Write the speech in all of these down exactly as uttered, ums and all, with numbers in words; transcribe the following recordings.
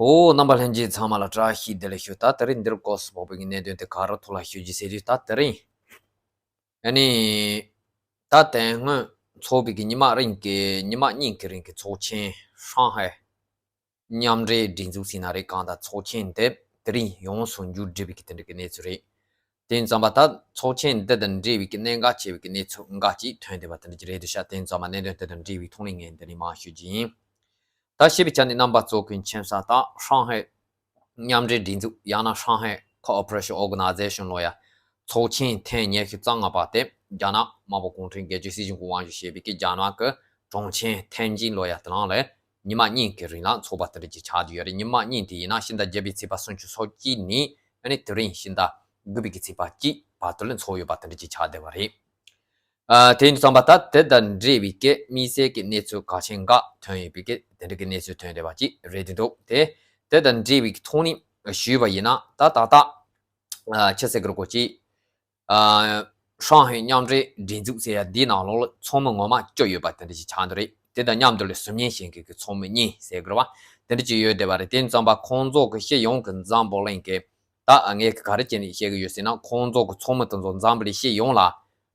ཨོ། རྣམ་པ་ལྷན་རྒྱས་ཚང་མ་ལ་བཀྲ་ཤིས་བདེ་ལེགས་ཞུ། ད་དེ་རིང་འདིར་སྐོར་སུ་བབས་པའི་གནད་དོན་དེ་ག་རེ་ཐོག་ལ་ཞུ་རྒྱུ་ཟེར་དུས། ད་དེ་རིང་ཨ་ནི་ད་དེ་སྔོན་ཚོགས་པའི་གི་ཉི་མ་རིང་གི་ཉི་མ་གཉིས་ཀྱི་རིང་གི་ཚོགས་ཆེན་ཧྲང་ཧའེ་མཉམ་འབྲེལ་སྒྲིག་འཛུགས་ཟེར་ན་རེད། གང་ལྟར་ཚོགས་ཆེན་དེ་དེ་རིང་ཡོངས་སུ་མཇུག་བསྒྲིལ་བའི་གི་དེ་འདྲ་གི་གནས་ཚུལ་རེད། དེ་ཙམ་པ་ད་ཚོགས་ཆེན་འདི་དང་འབྲེལ་བའི་གི་གནད་འགག་ཆེ་བའི་གི་གནས་ཚུལ་འགའ་ཅིག་ཐོན་བསྡད་པ་དེ་འདྲ་ཅིག་རེད་འདུག་ཤག་དེ་ཙམ་པ་གནད་དོན་དེ་དང་འབྲེལ་བའི་ཐོག་ནས་ངས་འདི་ནས་མར་ཞུ་རྒྱུ་ཡིན། ད་ཞེས་པའི་ཆ་ནས་རྣམ་པ་ཚོ་གི་མཁྱེན་ས་ད་ཧྲང་ཧའེ་མཉམ་འབྲེལ་སྒྲིག་འཛུགས་ཡང་ན་ཧྲང་ཧའེ་ཁོ་ཨོ་པ་རེ་ཤན་ཨོར་ག་ནའི་ཛེ་ཤན་ལོ་ཡ་ཚོགས་ཆེན་ཐེངས་ཉི་ཤུ་རྩ་ལྔ་པ་དེ་རྒྱ་ནག་དམར་པོ་གུང་ཁྲན་སྒེར་གཅོད་སྲིད་གཞུང་གི་དབང་ཞུ་བྱས་པའི་གི་རྒྱ་ནག་གི་གྲོང་ཁྱེར་ཐེན་ཅིན་ལོ་ཡ་དེ་ནང་ལ་ཉི་མ་གཉིས་ཀྱི་རིང་ལ་ཚོགས་པ་དེ་འདྲ་ཅིག་ཆགས་བསྡད་ཡོད་རེད། ཉི་མ་གཉིས་དེ་ཡིན་ན་ཕྱི་ཟླ་བརྒྱད་པའི་ཚེས་པ་སུམ་ཅུ་སོ་གཅིག་ནས་ཨ་ནི་དེ་རིང་ཕྱི་ཟླ་དགུ་པའི་གི་ཚེས་པ་གཅིག་བར་དུ་ལ་འཚོགས་ཡོད་པ་དེ་འདྲ་ཅིག་ཆགས་བསྡད་པ་རེད། ཨ། དེ་ཡིན་དུས་ཙམ་པ་ད་དེ་དང་འབྲེལ་བའི་གི་དམིགས་བསལ་གྱི་གནས་ཚུལ་གལ་ཆེན་འགའ་ཐོན་ཡོད་པའི་གི་དེ་འདྲ་གི་གནས་ཚུལ་ཐོན་བསྡད་པ་ཅིག་རེད་འདུག་དེ་དེ་དང་འབྲེལ་བའི་གི་ཐོག་ནས་ཞུས་པ་ཡིན་ན་ད་ད་ལྟ་ཨ། ཆི་ཟེར་གི་རེད་གོ་ཅིག་ཨ། ཧྲང་ཧའེ་མཉམ་འབྲེལ་སྒྲིག་འཛུགས་ཟེར་ཡ་འདིའི་ནང་ལོགས་ལ་ཚོགས་མི་ངོ་མ་བཅུ་ཡོད་པ་དེ་འདྲ་ཞིག་ཆགས་འདུག་རེད། དེ་དང་མཉམ་དུ་ལ་ཟུར་ཉན་བྱེད་མཁན་གྱི་ཚོགས་མི་གཉིས་ཟེར་གི་རེད་བ། དེ་འདྲ་ཅིག་ཡོད་བསྡད་པ་རེད། དེ་ཙམ་པ་ཁོང་ཚོ་གི་སྤྱི་ཡོངས་ཀྱི་འཛམ་བུ་གླིང་གི་ད་ངས་ག་རེ་བྱས་ནས་བཤད་གི་ཡོད་ཟེར་ན། ཁོང་ཚོ་གི་ཚོགས་མི་དེ་ཚོ་འཛམ་བུ་གླིང་སྤྱི་ཡོངས་ལ་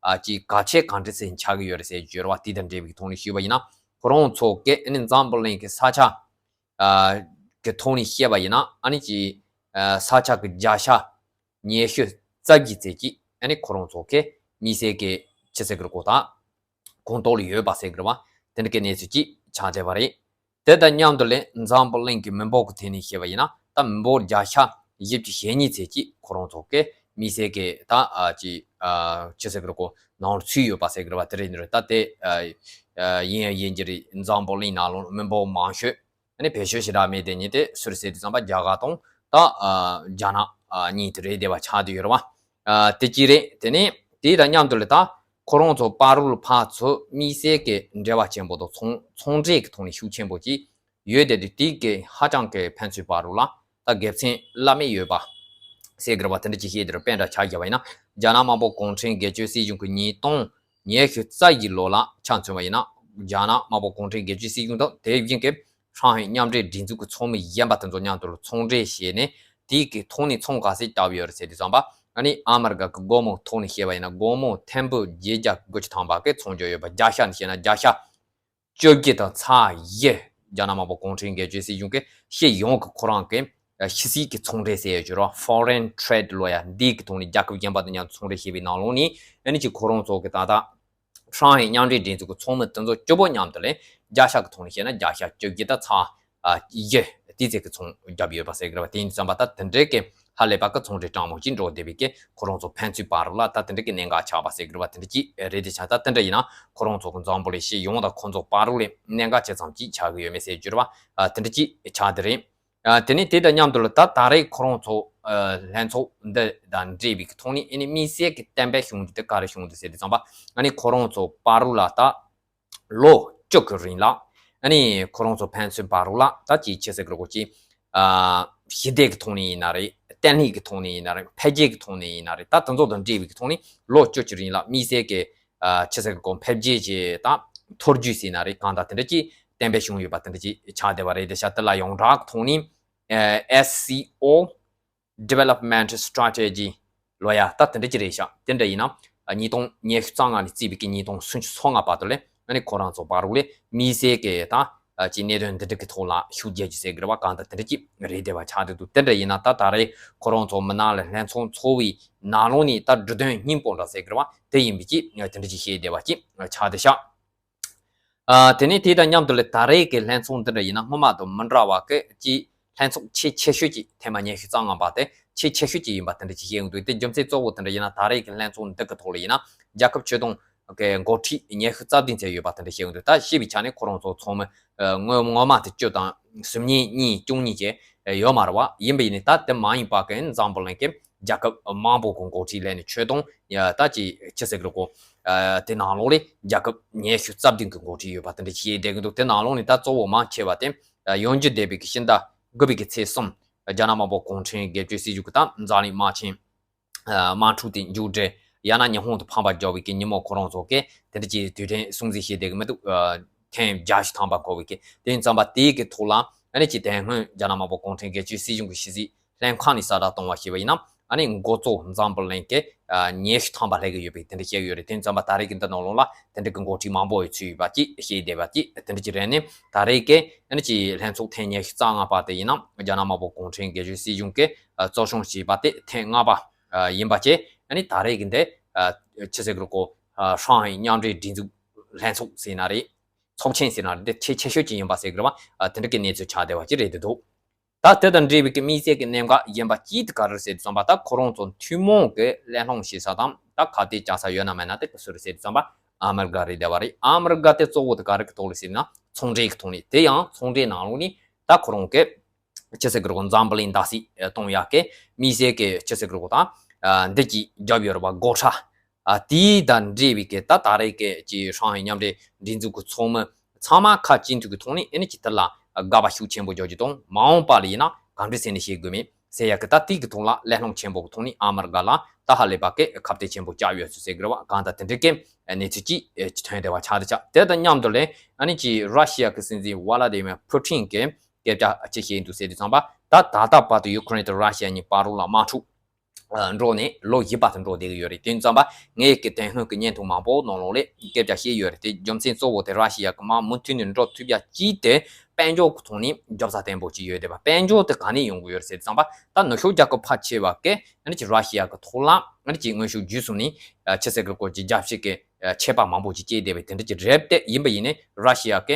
ཨ་ཅིག་གལ་ཆེ་གང་འདྲ་ཟེར་ཆགས་གི་ཡོད་རེད་ཟེར་བརྗོད་རེད་བ། དེ་དང་འབྲེལ་བའི་ཐོག་ནས་ཞུས་པ་ཡིན་ན། ཁོ་རང་ཚོ་གི་ཨ་ནི་འཛམ་བུ་གླིང་གི་ས་ཆ་ཨ་གི་ཐོག་ནས་བཤད་པ་ཡིན་ན། ཨ་ནི་ཅིག་ཨ་ས་ཆ་གི་བརྒྱ་ཆ་ཉི་ཤུ་རྩ་བཞི་ཙམ་ཅིག་ཨ་ནི་ཁོ་རང་ཚོ་གི་དམིགས་བསལ་གྱི་ཆི་ཟེར་གི་རེད་གོ་ད་ཁོངས་གཏོགས་ལ་ཡོད་པ་ཟེར་གི་རེད་བ། དེ་འདྲ་གི་གནས་ཚུལ་ཅིག་ཆགས་བསྡད་པ་རེད། དེ་དང་མཉམ་དུ་ལས་འཛམ་བུ་གླིང་གི་མི་འབོར་གྱི་ཐད་ནས་བཤད་པ་ཡིན་ན། ད་མི་འབོར་བརྒྱ་ཆ་བཞི་བཅུ་ཞེ་གཉིས་ཙམ་ཅིག་ཁོ་རང་ཚོ་གི་དམིགས་བསལ་གྱི་ད་ཨ་ཅིག་ཨ་ཆི་ཟེར་གི་རེད་གོ་ནང་ལ་ཚུད་ཡོད་པ་ཟེར་གི་རེད་བ། དེ་རེད་འདི་རེད། ད་དེ་ཨ་ཨ་ཡིན་ཡང་ཡིན་གྱི་རེད། འཛམ་བུ་གླིང་ནང་ལོགས་མི་འབོར་མང་ཤོས་ཨ་ནི་བེད་སྤྱོད་ཞེ་དྲག་མེད་དེ་ཉིད་དེ་སུ་རེད་ཟེར་དུས་ཙམ་པ་རྒྱ་གར་དང་ད་ཨ་རྒྱ་ནག་ཨ་གཉིས་དེ་རེད་བསྡད་པ་ཆགས་བསྡད་ཡོད་རེད་བ། ཨ་དེ་གཅིག་རེད། དེ་ནས་དེ་དང་མཉམ་དུ་ལ་ད་ཁོ་རང་ཚོ་བར་དུ་ལ་ཕར་ཚུར་དམིགས་བསལ་གྱི་འབྲེལ་བ་ཆེན་པོ་དང་ཚོང་ཚོང་འབྲེལ་གྱི་ཐོག་ནས་ཤུགས་ཆེན་པོ་ཅིག་ཡོད་བསྡད་དུས། དེ་གི་ཧ་ཅང་གི་ཕན་ཚུན་བར་དུ་ལ་ད་དགེ་མཚན་བླ་མེད་ཡོད་པ་ཟེར་གི་རེད་བ། དེ་འདྲ་ཅིག་བཤད་དེ་རུ་དཔེ་འདྲ་ཆ་བཞག་པ་ཡིན་ན། རྒྱ་ནག་དམར་པོ་གུང་ཁྲན་སྒེར་གཅོད་སྲིད་གཞུང་གི་ཉིས་སྟོང་ཉི་ཤུ་རྩ་བཞི་ལོ་ལ་ཆ་མཚོན་པ་ཡིན་ན། རྒྱ་ནག་དམར་པོ་གུང་ཁྲན་སྒེར་གཅོད་སྲིད་གཞུང་དང་དེ་བཞིན་གྱི་ཧྲང་ཧའེ་མཉམ་འབྲེལ་སྒྲིག་འཛུགས་ཀྱི་ཚོགས་མི་གཞན་པ་དེ་ཚོ་མཉམ་དུ་ཚོང་འབྲེལ་བྱས་ནས། དེའི་གི་ཐོག་ནས་ཚོང་ག་ཚད་བཏབ་ཡོད་རེད་ཟེར་དུས་ཙམ་པ། ཨ་ནི་ཨ་མི་རི་ཀ་གི་སྒོར་མོ་ཐོག་ནས་བཤད་པ་ཡིན་ན། སྒོར་མོ་ཐེར་འབུམ་བརྒྱད་བརྒྱ་དགུ་བཅུ་ཐམ་པ་གི་ཚོང་རྒྱག་ཡོད་པ། བརྒྱ་ཆ་ནས་བཤད་ན་བརྒྱ་ཆ་བཅོ་བརྒྱད་དང་ཚེག་བཞི་རྒྱ་ནག་དམར་པོ་གུང་ཁྲན་སྒེར་གཅོད་སྲིད་གཞུང་གི་སྤྱི་ཡོངས་ཀྱི་ཁོ་རང་གི་ཕྱི་སྲིད་ཀྱི་ཚོང་འབྲེལ་ཟེར་ཡོད་ཀྱི་རེད། Foreign Trade ལོ་ཡ་འདིའི་གི་ཐོག་ནས་རྒྱལ་ཁབ་གཞན་པ་དང་མཉམ་དུ་ཚོང་འབྲེལ་བྱས་པའི་ནང་ལོགས་ནས། ཨ་ནི་ཅིག་ཁོ་རང་ཚོ་གི་ད་ལྟ་ཧྲང་ཧའེ་མཉམ་འབྲེལ་སྒྲིག་འཛུགས་ཀྱི་ཚོགས་མི་དེ་ཚོ་བཅུ་པོ་མཉམ་དུ་ལས་བརྒྱ་ཆ་གི་ཐོག་ནས་བཤད་ན་བརྒྱ་ཆ་བཅོ་བརྒྱད་དང་ཚེག་བཞི་དེ་ཙམ་གྱི་ཚོང་བརྒྱབ་ཡོད་པ་ཟེར་གི་རེད་བ། དེ་ཡིན་དུས་ཙམ་པ་ད་དེ་འདྲའི་གི་ཧ་ལས་པ་གི་ཚོང་འབྲེལ་གྲངས་མང་ཅིག་འགྲོ་བསྡད་པའི་གི་ཁོ་རང་ཚོ་ཕན་ཚུན་བར་ལ་ད་དེ་འདྲའི་གི་གནད་འགག་ཆགས་པ་ཟེར་གི་རེད་བ། དེ་འདྲ་ཅིག་རེད་དེ་ཆགས། ད་དེ་འདྲ་ཡིན་ན་ཁོ་རང་ཚོ་གི་འཛམ་བུ་གླིང་སྤྱི་ཡོངས་དང་ཁོ་ཚོ་བར་ལ་གནད་འགག་ཆེ་ཙམ་ཅིག་ཆགས་གི་ཡོད་མེད་ཟེར་རྒྱུ་རེད་བ། དེ་འདྲ་ཅིག་ཆགས་བསྡད་རེད། ཨ། དེ་ནས་དེ་དང་མཉམ་དུ་ལ་ད་ད་རེས་ཁོ་རང་ཚོ་ཨ་ལྷན་ཚོགས་འདི་དང་འབྲེལ་བའི་གི་ཐོག་ནས་ཨ་ནི་དམིགས་བསལ་གྱི་གཏན་འབེབས་བྱུང་རྒྱུ་དེ་ག་རེ་བྱུང་འདུག་ཟེར་དུས་ཙམ་པ། ཨ་ནི་ཁོ་རང་ཚོ་བར་དུ་ལ་ད་ལོ་བཅུ་གི་རིང་ལ་ཨ་ནི་ཁོ་རང་ཚོ་ཕན་ཚུན་བར་དུ་ལ་ད་ཅིག་ཆི་ཟེར་གི་རེད་གོ་ཅིག་ཨ་ཞི་བདེ་གི་ཐོག་ནས་ཡིན་ན་རེད། བརྟན་ལྷིང་གི་ཐོག་ནས་ཡིན་ན་རེད། འཕེལ་རྒྱས་ཀྱི་ཐོག་ནས་ཡིན་ན་རེད། ད་དེ་ཚོ་དང་འབྲེལ་བའི་གི་ཐོག་ནས་ལོ་བཅུ་གི་རིང་ལ་དམིགས་བསལ་གྱི་ཨ་ཆི་ཟེར་གི་གོ་འཕེལ་རྒྱས་ཀྱི་ད་ཐོར་རྒྱུག་ཟེར་ན་རེད། གང་ལྟར་དེ་འདྲ་ཅིག་གཏན་འབེབས་བྱུང་ཡོད་པ་དེ་འདྲ་ཅིག་ཆགས་བསྡད་པ་རེད། དེ་ཤ་དེ་ལ་ཡོངས་གྲགས་ཐོག་ནས་ཨ་S C O Development Strategy ལོ་ཡ་ད་དེ་འདྲ་ཅིག་རེད་ཤག་དེ་འདྲ་ཡིན་ན་ཉིས་སྟོང་ཉི་ཤུ་རྩ་ལྔ་ནས་བརྩིས་པའི་གི་ཉིས་སྟོང་སུམ་ཅུ་སོ་ལྔ་བར་དུ་ལས་ཨ་ནི་ཁོ་རང་ཚོ་བར་དུ་ལས་དམིགས་བསལ་གྱི་ད་ཅིག་གནད་དོན་འདི་འདྲ་གི་ཐོག་ལ་ཤུགས་རྒྱག་རྒྱུ་ཟེར་གི་རེད་བ། གང་ལྟར་དེ་འདྲ་ཅིག་རེད་བསྡད་པ་ཆགས་བསྡད་འདུག་དེ་འདྲ་ཡིན་ན་ད་ད་རེས་ཁོ་རང་ཚོ་མི་ནག་ལ་ལྷན་ཚོགས་འཚོགས་པའི་ནང་ལོགས་ནས་ད་འབྲུ་དོན་སྙིང་པོ་འདྲ་ཟེར་གི་རེད་བ། དེ་ཡིན་པའི་ཅིག་དེ་འདྲ་ཅིག་བཤད་བསྡད་པ་ཅིག་ཆགས་བསྡད་ཤག་ཨ། དེ་ནས་དེ་དང་མཉམ་དུ་ལས་ད་རེས་ཀྱི་ལྷན་ཚོགས་འདི་འདྲ་ཡིན་ན་སྔོན་མ་དང་མི་འདྲ་བ་གི་ཅིག་ལྷན་ཚོགས་ཆེས་ཆེ་ཤོས་ཀྱི་ཐེངས་མ་ཉི་ཤུ་རྩ་ལྔ་པ་དེ་ཆེས་ཆེ་ཤོས་ཀྱི་ཡིན་པ་དེ་འདྲ་ཅིག་བཤད་ཡོང་དུས། དེ་རྒྱུ་མཚན་གཙོ་བོ་དེ་འདྲ་ཡིན་ན། ད་རེས་ཀྱི་ལྷན་ཚོགས་འདི་གི་ཐོག་ལ་ཡིན་ན་རྒྱལ་ཁབ་ཆོས་དོན་གྱི་འགོ་ཁྲིད་ཉི་ཤུ་རྩ་བདུན་ཙམ་ཡོད་པ་དེ་འདྲ་བཤད་ཡོང་དུས། ད་ཞེས་པའི་ཆ་ནས་ཁོ་རང་ཚོ་ཚང་མ་ངོ་ངོ་མ་དེ་བཅུ་དང་ཟུར་ཉན་གཉིས་བཅུ་གཉིས་ཀྱི་ཡོད་མ་རེད་བ། ཡིན་པ་ཡིན་ནའི་ད་དེ་མ་ཡིན་པ་གི་འཛམ་བུ་གླིང་གི་རྒྱལ་ཁབ་མང་པོ་གི་འགོ་ཁྲིད་ལས་ནས་ཆོས་དོན་ཡ་ད་ཅི་ཅི་ཟེར་གི་རེད་གོ། ཨ་དེ་ནང་ལོགས་ལས་རྒྱལ་ཁབ་ཉི་ཤུ་རྩ་བདུན་གི་འགོ་ཁྲིད་ཡོད་པ་དེ་འདྲ་ཅིག་བསྡད་ཀྱི་འདུག་དེ་ནང་ལོགས་ནས་ད་གཙོ་བོ་མང་ཆེ་བ་དེ་ཨ་ཡོང་རྒྱུ་བསྡད་པའི་གི་ཕྱི་ཟླ་དགུ་པའི་གི་ཚེས་གསུམ་རྒྱ་ནག་དམར་པོ་གུང་ཁྲན་སྒེར་གཅོད་སྲིད་གཞུང་གི་ད་འཛམ་གླིང་དམག་ཆེན་ཨ་དམག་འཁྲུག་དེ་མཇུག་སྒྲིལ། ཡང་ན་ཉི་ཧོང་དུ་ཕམ་པ་རྒྱག་པའི་གི་ཉིན་མོ་ཁོ་རང་ཚོ་གི་དེ་འདྲ་ཅིག་དུས་དྲན་སྲུང་བརྩི་བྱས་བསྡད་ཀྱི་མི་འདུག་ཨ་ཐེངས་བརྒྱ་ཞིག་ཐམ་པ་འཁོར་བའི་གི། དེ་ཡིན་ཙམ་པ་དེའི་གི་ཐོག་ལ་ ཨ་ནི་ཅིག་དེ་སྔོན་རྒྱ་ནག་དམར་པོ་གུང་ཁྲན་སྒེར་གཅོད་སྲིད་གཞུང་གི་ཕྱི་སྲིད་ལྷན་ཁང་ནས་གསལ་བསྒྲགས་གཏོང་བ་ཞིག་ཡིན་ན། ཨ་ནི་འགོ་གཙོ་འཛམ་བུ་གླིང་གི་ཉི་ཤུ་ཐམ་པ་སླེབས་ཀྱི་ཡོད་པའི་དེ་འདྲ་བཤད་ཀྱི་ཡོད་རེད། དེ་ཙམ་པ་ད་རེས་ཀྱི་འདི་ནང་ལོགས་ལ་དེ་འདྲ་གི་འགོ་ཁྲིད་མང་པོ་ཡོད་ཚུལ་ཡོད་པ་ཅིག་བཤད་བསྡད་པ་ཅིག་དེ་འདྲ་ཅིག་རེད། ནི་ད་རེས་ཀྱི་ཨ་ནི་ཅིག་ལྷན་ཚོགས་ཐེངས་ཉི་ཤུ་རྩ་ལྔ་པ་དེ་ཡིན་ན་རྒྱ་ནག་དམར་པོ་གུང་ཁྲན་སྒེར་གཅོད་སྲིད་གཞུང་གིས་གཙོ་སྐྱོང་བྱས་པ་དེ་ཐེངས་ལྔ་པ་ཡིན་པ་བཅས། ཨ་ནི་ད་རེས་ཀྱི་འདི་ཆི་ཟེར་གི་རེད་གོ། ཧྲང་ཧའེ་མཉམ་འབྲེལ་སྒྲིག་འཛུགས་ལྷན་ཚོགས་ཟེར་ན་རེད། ཚོགས་ཆེན་ཟེར་ན་རེད། འདི་ཆེས་ཆེ་ཤོས་ཅིག་ཡིན་པ་ཟེར་གི་རེད་བ། དེ་འདྲ་གི་གནས་ཚུལ་ཆགས་བསྡད་པ་ཅིག་རེད་འདུག་ད་དེ་དང་འབྲེལ་བའི་གི་དམིགས་བསལ་གྱི་གནད་འགག་ཡིན་པ་གཅིག་དེ་ག་རེ་རེད་ཟེར་དུས་ཙམ་པ། ད་ཁོ་རང་ཚོ་ཐུན་མོང་གི་གླེང་སློང་བྱེད་ས་དང་ད་ཁ་གཏད་བཅག་ས་ཡོད་ན་མེད་ན་དེ་ག་སུ་རེད་ཟེར་དུས་ཙམ་པ། ཨ་མི་རི་ཀ་རེད་བསྡད་པ་རེད། ཨ་མི་རི་ཀ་དེ་གཙོ་བོ་དེ་ག་རེ་གི་ཐོག་ལ་ཟེར་ན་ཚོང་འབྲེལ་གི་ཐོག་ནས། དེ་ཡང་ཚོང་འབྲེལ་ནང་ལོགས་ནས་ད་ཁོ་རང་གི་ཆི་ཟེར་གི་རེད་གོ། འཛམ་བུ་གླིང་བདག་སྲིད་གཏོང་ཡག་གི་དམིགས་བསལ་གྱི་ཆི་ཟེར་གི་རེད་གོ། ད་འདི་གི་རྒྱབ་ཡོད་རེད་བ། སྒོ་ཁྲལ། ཨ་དེ་དང་འབྲེལ་བའི་གི་ད་ད་རེས་ཀྱི་ཅིག་ཧྲང་ཧའེ་མཉམ་འབྲེལ་སྒྲིག་འཛུགས་ཀྱི་ཚོགས་མི་ཚང་མ་ཁ་གཅིག་མཐུན་གྱི་ཐོག་ནས་ཨ་ནི་ཅིག་དེ་ལ་དགག་པ་ཤུགས་ཆེན་པོ་རྒྱག་རྒྱུ་དང་། མ་འོངས་པ་ལ་ཡིན་ན་ག་འདྲ་ཟེར་ནས་བྱེད་དགོས་མིན་ཟེར་ཡག་གི་ད་དེ་གི་ཐོག་ལ་གླེང་སློང་ཆེན་པོ་གི་ཐོག་ནས་ཨ་མི་རི་ཀ་ལ་ད་ཧ་ལས་པ་གི་ཁ་གཏད་ཆེན་པོ་བཅག་ཡོད་ཚུལ་ཟེར་གི་རེད་བ། གང་ལྟར་དེ་འདྲའི་གི་གནས་ཚུལ་ཅིག་ཐོན་བསྡད་པ་ཆགས་བསྡད་ཤག་དེ་དང་མཉམ་དུ་ལས་ཨ་ནི་ཅིག་ར་ཤི་ཡ་གི་སྲིད་འཛིན་ཝ་ལ་ཏི་མེར་ཕུ་ཊིན་གྱིས་སྐད་ཆ་ཅིག་བཤད་འདུག་ཟེར་དུས་ཙམ་པ། ད་ད་ལྟ་བར་དུ་ཡུ་ཁུ་རེན་དང་ར་ཤི་ཡ་གཉིས་བར་རོགས་ལ་དམག་འཁྲུག་འགྲོ་ནས་ལོ་བཞི་བར་དུ་འགྲོ་བསྡད་ཀྱི་ཡོད་རེད། དེ་ཙམ་པ་ངས་ཀྱི་དེ་སྔོན་གྱི་བརྙན་ཐུང་མང་པོ་ནང་ལོགས་ལས་སྐད་ཆ་བཤད་ཡོད་རེད། དེ་རྒྱུ་མཚན་གཙོ་བོ་དེ་ར་ཤི་ཡ་གི་དམག་མུ་མཐུད་ནས་འགྲོ་ཐུབ་ཡ་གཅིག་དེ་དཔལ་འབྱོར་གྱི་ཐོག་ནས་རྒྱབ་རྩ་བརྟན་པོ་ཅིག་ཡོད་བསྡད་པ། དཔལ་འབྱོར་དེ་ག་ནས་ཡོང་གི་ཡོད་རེད་ཟེར་དུས་ཙམ་པ། ད་ནུབ་ཕྱོགས་རྒྱལ་ཁབ་ཕལ་ཆེ་བ་གིས་ཨ་ནི་ཅིག་ར་ཤི་ཡ་གི་ཐོག་ལ་ཨ་ནི་ཅིག་དངོས་ཤུགས་བརྒྱུད་གསུམ་ནས་ཆད་པ་མང་པོ་ཅིག་བཅད་བསྡད་པའི་དེ་འདྲ་ཅིག་ཆགས་བསྡད་པ་མང་པོ་ཅིག་སྐྱེས་བསྡད་པའི་དེ་འདྲ་ཅིག་རེད། དེ་ཡིན་པ་ཡིན་ནའི་ར་ཤི་ཡ་གི་